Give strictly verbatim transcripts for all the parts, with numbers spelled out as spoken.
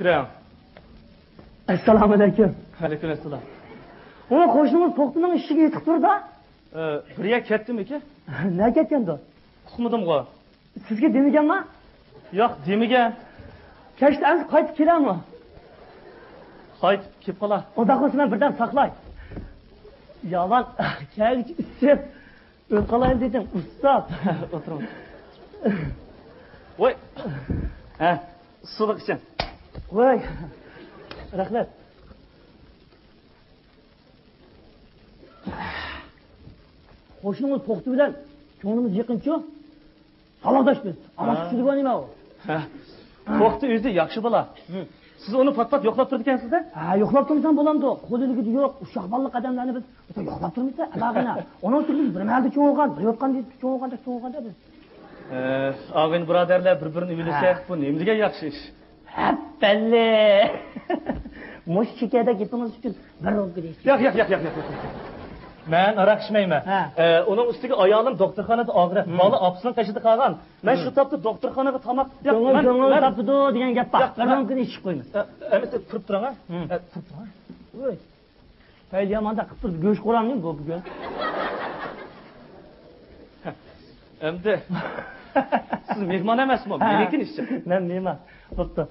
كىرىڭ. ئەسسالامۇئەلەيكۇم. ۋەئەلەيكۇم ئەسسالام. ئۇ قوشنىڭىز توختىنىڭ ئىشىكى يېتىپ تۇردا. ئە، بىر يەر كەتتىمىكى؟ نە كەتكەندۇ؟ ئۇقمىدىمغۇ. سىزگە دېمىگەنما؟ ياق، دېمىگەن. كەچتە ئەمسە قايتىپ كېلەمۇ؟ قايتىپ كېلىپ قالا. ئۇنداق بولسا مەن بىردەم ساقلاي. يامان، كەچ ئىسسىپ ئۆلۈپ قالايمۇ دېدىم، ئۇستاز. ئولتۇرۇڭ. ۋاي. ھە، سۇلۇق ئىچىڭ. ۋاي. رەھمەت. قوشنىڭىز توختى بىلەن كۆڭلىمىز يېقىنچۇ. ساۋاقداش بىز. ئامال ھە. كۈچلۈك نېمە ئۇ؟ ھە. توختى ئۆزى ياخشى بالا. ھە. سىز ئۇنى پات-پات يوقلاپ تۇرىدىكەنسىز-دە؟ ھە، يوقلاپ تۇرمىسام بولامدۇ؟ قول ئىلكىدە يوق، ئۇششاق بالىلىق ئادەملەرنى بىز يوقلاپ تۇرمىسا، ئالاغىنا. ئۇنىڭ ئۈستىگە بىز بىر مەھەلدە چوڭ بولغان، بىر يوتقاندا چوڭ بولغاندەك، چوڭ بولغاندەك بىز. ئە، ئاغىنە بۇرادەرلەر بىر-بىرىنى ئۆيلىسە، ھە. بۇ نېمە دېگەن ياخشى ئىش؟ ھەپپەللى! مۇشۇ شېكەردەك گېپىڭىز ئۈچۈن بىر رومكا دەيسىز. ياق، ياق، ياق، ياق، ياق. مەن ھاراق ئىچمەيمەن. ھە. ئە، ئۇنىڭ ئۈستىگە ئايالىم دوختۇرخانىدا ئاغرىق، ھىم. بالا ئاپىسىنىڭ قېشىدا قالغان. مەن ھىم. شۇ تاپتا دوختۇرخانىغا تاماق، ياق، كۆڭۈل، مەن، كۆڭۈل مەن تاپىدۇ دېگەن گەپ بار. ياق، بىر مەن رومكىنى ئىچىپ قويىمىز. ئە، ئەمىسە تۇرۇپ تۇرۇڭ، ھە؟ ھىم. ئە، تۇرۇپ تۇرۇڭ، ھە؟ ۋوي. پەيلى ياماندا قىپتۇرۇپ گۆش قورامنى بۇ بۈگۈن. ئەمدى سىز مېھمان ئەمەسمۇ؟ ھە. مېنىڭكىنى ئىچسەك. مەن مېھمان. بوپتۇ.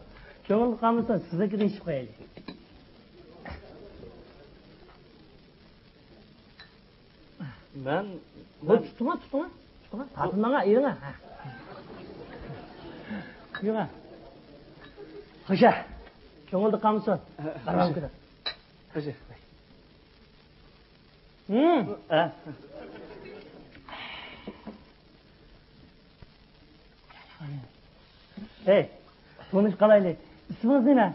كۆڭۈل قالمىسا، سىزنىڭكىنى ئىچىپ قويايلى. مەن، بۇ مەن تۇتۇڭا، تۇتۇڭا، تۇتۇڭا. تارتىنماڭا، ئېلىڭا. ھە. يۈرۈڭە. خوشە. كۆڭۈلدە قالمىسۇن. ھە، بارمامكىدە. خوشە. ھە. ھەي، تونۇشۇپ قالايلى. ئىسمىڭىز نېمە؟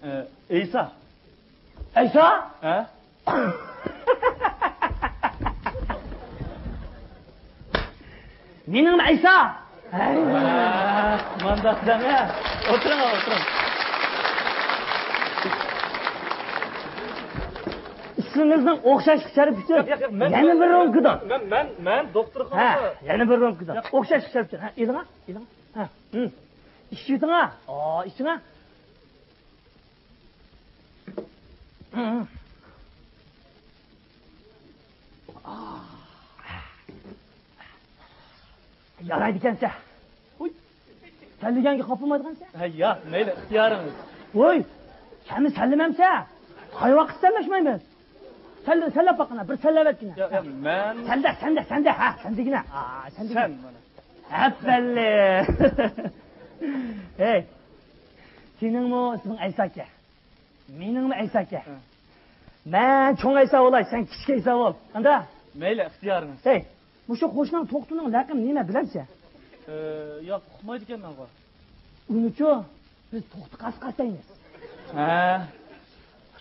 ئە، ئەيسا. ئەيسا؟ ھە؟ مېنىڭمۇ ئەيسا. ھە، مانداق دەڭە. ئولتۇرۇڭ، ئولتۇرۇڭ. ئىسمىڭىزنىڭ ئوخشاشلىق شەرىپى ئۈچۈن ياق، ياق، ياق، مەن، يەنە بىر رومكىدىن. مەن، مەن، مەن دوختۇرخانىدا. ھە، يەنە بىر رومكىدىن. ياق. ئوخشاشلىق شەرىپى ئۈچۈن. ھە، ئېلىڭا، ئېلىڭا. ھە، ھىم. ئىچىۋېتىڭا. ئا، ئىچىڭە. ھىم. ئا. يارايدىكەنسە. ھۇي. سەنلىگەنگە خاپىمايدىغانسەن. ھە، ياق، مەيلى، ئىختىيارىڭىز. ھۇي. سەنمۇ سەنلىمەمسە؟ قايۋاقىت سەنلەشمەيمىز. سەنلە، سەنلەپ باققىنا، بىر سەنلەۋەتكىنە. ياق، ياق، مەن سەندە، سەندە، سەندە، ھە، سەندىگىنە. ئا، سەندىگىنە. سەن مانا. ئەپەللى. ھەي. سېنىڭمۇ ئىسمىڭ ئەيسا ئىكەن. مېنىڭمۇ ئەيسا ئىكەن. ھە. مەن چوڭ ئەيسا بولاي، سەن كىچىك ئەيسا بول. قانداق؟ مەيلى، ئىختىيارىڭىز. ھەي. مۇشۇ قوشناڭ توختىنىڭ لەقىمى نېمە، بىلەمسەن؟ ئە، ياق، ئۇقمايدىكەنمەنغۇ. ئۇنىچۇ، بىز توختى قاسقاس دەيمىز. ھە.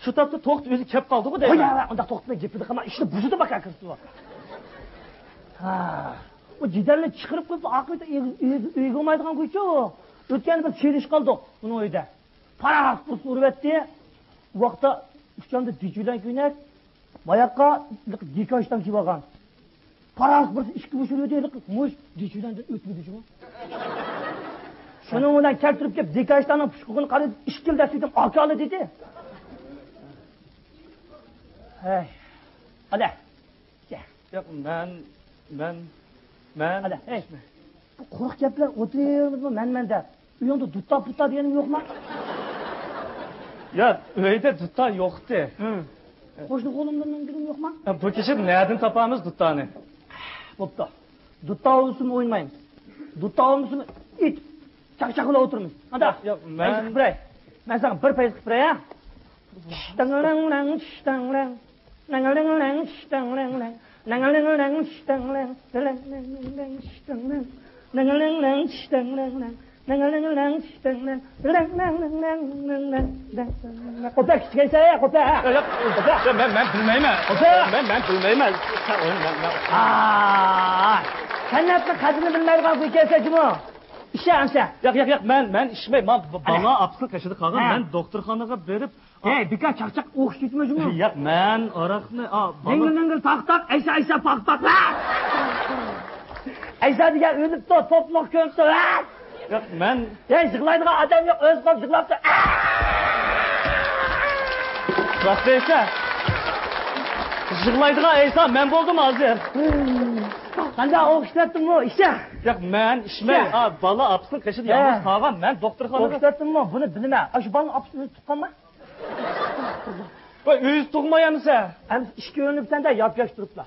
شۇ تاپتا توختى ئۆزى كەپ قالدىغۇ دەيمەن. قوي، ئۇنداق توختىنى گېپىدە قالما، ئىشنى بۇزىدۇ باكا كىرسىتىۋ. ھە. ئۇ جېدەلنى چىقىرىپ قويۇپ، ئاقىۋىتى ئۆيگە، ئۆيگە، ئۆيگە بولمايدىغان گۇيچۇ. ئۆتكەندە بىر سېلىشىپ قالدۇق ئۇنىڭ ئۆيىدە. پاراق بىرسى ئۇرۇۋەتتى. ئۇ ۋاقىتتا ئۇچامدا دىچ بىلەن كۆينەك، ماياققا دېكاژدان كىيىۋالغان. پاراق بىرسى ئىككى مۇشۇرۇۋېتىپ، مۇش دىچ بىلەن ئۆتمىدى جۇمۇ. شۇنىڭ بىلەن كەلتۈرۈپ كېلىپ، دېكاژداننىڭ پۇشقىقىنى قارىدى، ئىككىلدە سۆيدۈم، ئاكالى دېدى. ھەي. ئادە. ياق، مەن، مەن، مەن. ئادە، ھەي. بۇ قۇرۇق گەپلەر ئولتۇرۇۋېرىمىزمۇ مەن، مەن دەپ؟ ئۆيۈڭدە دۇتتا پۇتتا دېگىنىڭ يوقما؟ يا، ئۆيدە دۇتتا يوقتى. ھىم. قوشنا قولۇمدىن دېگىنىڭ يوقما؟ يا، بۇ كېچىدە نەدىن تاپامىز دۇتتانى؟ بوپتۇ. دۇتتا ئوينىسىمۇ ئوينىمايمىز. دۇتتا ئوينىسىمۇ ئېيتىپ، چاقچاق بىلەن ئولتۇرىمىز. ئانداق. ياق، مەن، مەن ساڭا بىر پەيز قىلىپ بېرەي، ھە؟ قوپە، كىچىكەيسەن، قوپە، ھە؟ ياق، ياق، قوپە. ياق، مەن، مەن بىلمەيمەن. قوپە. مەن، مەن بىلمەيمەن. ئا، سەنئەتنىڭ قەدرىنى بىلمەيدىغان گۇيكەنسەن جۇمۇ. ئىچە ئەمسە. ياق، ياق، ياق، مەن، مەن ئىچمەي. ما، ب-، بالا ئاپىسىنىڭ قېشىدا قالغان. ھە. مەن دوختۇرخانىغا بېرىپ، ھەي، بىكار چاقچاق ئوخشىتىۋېتىمە جۇمۇ. ياق، مەن ئاراقنى، ئا، بالا. دىڭگىل دىڭگىل تاق تاق، ئەيسا ئەيسا پاق پاق، ھە! ئەيسا دېگەن ئۆلۈپتۇ، توپلۇق كۆمۈپتۇ، ھە! ياق، مەن. ھەي، يىغلايدىغان ئادەم يوق، ئۆزى قوپ يىغلاپتۇ، ھە! راست دەيسەن. يىغلايدىغان ئەيسا مەن بولدۇم ھازىر. قانداق ئوخشىتىۋەتتىمغۇ ئىشە؟ ياق، مەن ئىشمەن. ئىشە. ئا، بالا ئاپىسىنىڭ قېشىدا يالغۇز قالغان مەن دوختۇرخانىدا. ئوخشىتىۋەتتىمغۇ، بۇنى بىلىمەن. ئاشۇ بالىنىڭ ئاپىسى ئۆزى تۇغقانما؟ ۋاي، ئۆزى تۇغماي ئەمىسە. ئەمىسە ئىش كۆرۈنۈپ سەندە ياپياش تۇرۇپلا.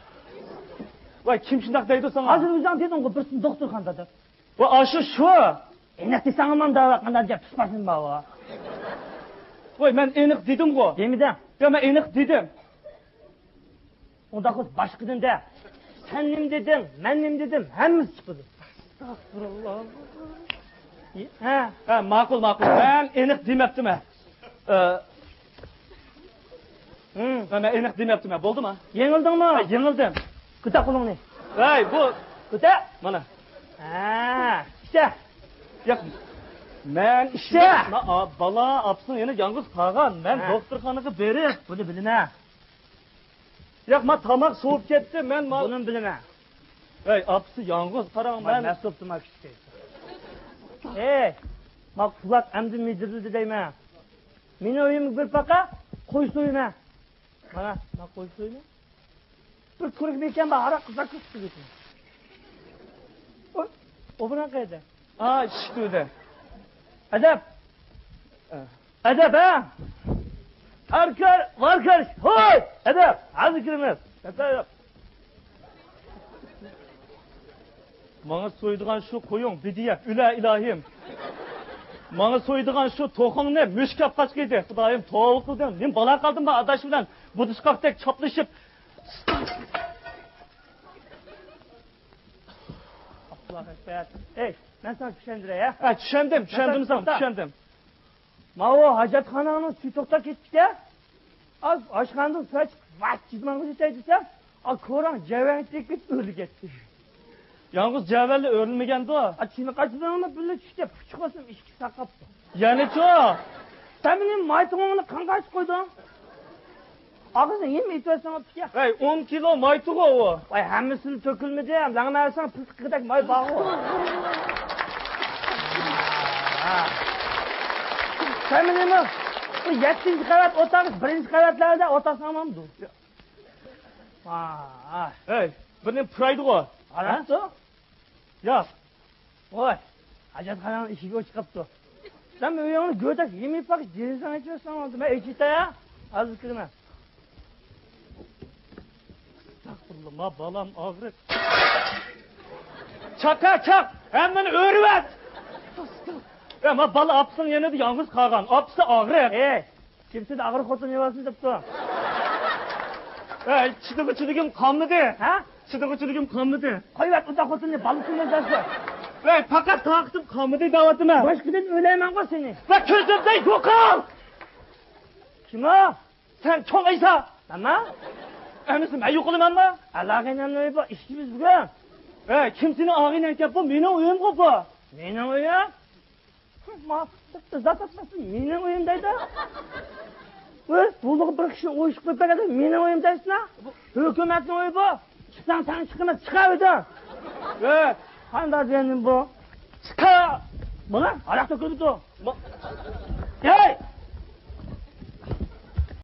ۋاي، كىم شۇنداق دەيدۇ ساڭا؟ ھازىر ئۆزۈڭ دېدىڭغۇ، بىرسىنى دوختۇرخانىدا دەپ. ۋاي، ئاشۇ شۇ. ئېنىق دېسەڭ ئامان دەۋە قانداق گەپ پىسپاسىم بار ۋا. ۋاي، مەن ئېنىق دېدىمغۇ. دېمىدىڭ. يا، مەن ئېنىق دېدىم. ئۇنداق بولسا باشقىدىن دە. سەن نېمە دېدىڭ، مەن نېمە دېدىم، ھەممىسى چىقىدۇ. ئەستەغپۇرۇللا. ھە؟ ھە، ماقۇل، ماقۇل. مەن ئېنىق دېمەپتىمەن. ئە، ھە، مەن ئېنىق دېمەپتىمەن. بولدىمۇ؟ يېڭىلدىڭمۇ؟ ھە، يېڭىلدىم. كۆتەر قولۇڭنى. ھەي، بۇ. كۆتەر. مانا. ھە، ئىشتە. ياق، مەن ئىشتە. ئىشتە. ما-، ئا-، بالا ئاپىسىنىڭ يەنە يالغۇز قالغان. مەن ھە. دوختۇرخانىغا بېرىپ. بۇنى بىلىمەن. ياق، ما تاماق سوۋۇپ كەتتى، مەن ما- بۇنىمۇ بىلىمەن. ھەي، ئاپىسى يالغۇز، قاراڭ، مەن مەسئۇل تاماق ئىچكەن. ھەي، ما قۇلاق ئەمدى مىجىرلىدى دەيمەن. مېنىڭ ئۆيۈمگە بىر پاقا قوي سويىمەن. مانا، ما قوي سويىمەن. بىر كۆرۈك مېكەن بار، ھاراق قىزاق كۆتۈرۈپ. ئۇ، ئۇ بىلەن قەيدە؟ ئا، ئىشىك تۈۋىدە. ئەدەپ. ئە. ئەدەپ، ھە؟ ئەركەر، ۋاركەر، ھوي! ئەدەپ، ھازىر كىرىمىز. ماڭا سويىدىغان شۇ قويۇڭ، بىدىيەپ، ئۆلە ئىلاھىم. ماڭا سويىدىغان شۇ توخۇڭنى مۈشۈك ئاپ قاچقىيدى. خۇدايىم، توۋا قىلدىم. نېمە بالا قالدىم بار ئاداش بىلەن بۇدۇشقاقتەك چاپلىشىپ. ئاللاھۇ ئەكبەر. ئەي، مەن ساڭا چۈشەندۈرەي، ھە؟ ھە، چۈشەندىم، چۈشەندىم ساڭا، توختا. چۈشەندىم. ماۋۇ ھاجەتخاناڭنىڭ سۈيى توختاپ كېتىپتىكەن. ئاز ئاشخانىدىن سۇ ئىچىپ، ۋاچ، جىزماڭغا يېتەي دېسەم، ئا، كوراڭ جەۋەڭ تېگىپ كېتىپ ئۆرۈلۈپ كەتتى. يالغۇز جەۋەنلا ئۆرۈلمىگەندۇ. ئا، چىنە قاچىلىرىڭلا بىللە چۈشتى، پۇچۇق باسسام ئىشىكى ساقاپتۇ. يەنىچۇ؟ سەن مېنىڭ مايتىڭىڭنى قانغا ئاچىپ قويدۇڭ؟ ئاغزىنى يېمە ئېتىۋەتسەڭ ئوپتىكەن. ھەي، ئون كىلو مايتىغۇ ئۇ. ۋاي، ھەممىسىنى تۆكۈلمىدى، لەڭمەرسەڭ پىلتىقىدەك ماي بارغۇ. سەن نېمە؟ بۇ يەتتىنچى قەۋەت ئوتاق، بىرىنچى قەۋەتلەردە ئولتۇرساڭ بولمامدۇ؟ ھەي، بىر نېمە پۇرايدىغۇ. ئارامسۇ؟ ياق. ۋاي، ھاجەتخانىنىڭ ئىشىكى ئوچۇق قاپتۇ. سەن ئۆيۈڭنى گۆدەك يېمەي باقىش، دېرىزەڭ ئېچىۋەتسەڭ بولدى. مەن ئېچىۋېتەي ھە. ھازىر كىرىمەن. ئەستەغپۇرۇللا، ما بالام ئاغرىق. چاقا چاق، ھەممىنى ئۆرۈۋەت. ئە، ما بالا ئاپىسىنىڭ يېنىدا يالغۇز قالغان. ئاپىسى ئاغرىق. ئەي، كىمسىدە ئاغرىق خوتۇن يەۋالسۇن دەپتۇ. ئەي، چىدىغۇچىلىكىم قالمىدى. ھە؟ چىدىغۇچىلىكىم قالمىدى. قويۇۋەت ئۇنداق خوتۇننى، بالىسىنى ئۆزلەرسۇن. ۋەي، پەقەت تاقىتىم قالمىدى دەۋاتىمەن. باشقىدىن ئۆيلەيمەنغۇ سېنى. ۋە كۆزۈمدە يوقال! كىم ئۇ؟ سەن چوڭ ئەيسا. مەنمۇ؟ ئەمىسە مەن يوقىلىمەنمۇ؟ ئالاغىنەمنى ئۆيى بار، ئىشچىمىز بۈگۈن. ۋەي، كىم سېنىڭ ئاغىنەڭكەن؟ بۇ مېنىڭ ئۆيۈمغۇ بۇ. مېنىڭ ئۆيۈم؟ ما، زات ئاتماسۇن، مېنىڭ ئۆيۈم دەيدۇ. ئۆز بۇلۇغى بىر كىشىنى ئويۇشۇپ قويۇپ بەرگەندە مېنىڭ ئۆيۈم دەيسىنا؟ ھۆكۈمەتنىڭ ئۆيى بۇ. چىقساڭ سەن چىقىمەن، چىقار ئۆيدىن. ئۆي. قانداق دېگەننى بۇ؟ چىقار. مانا، ھاراق تۆكۈلۈپتۇ. ما- ھەي!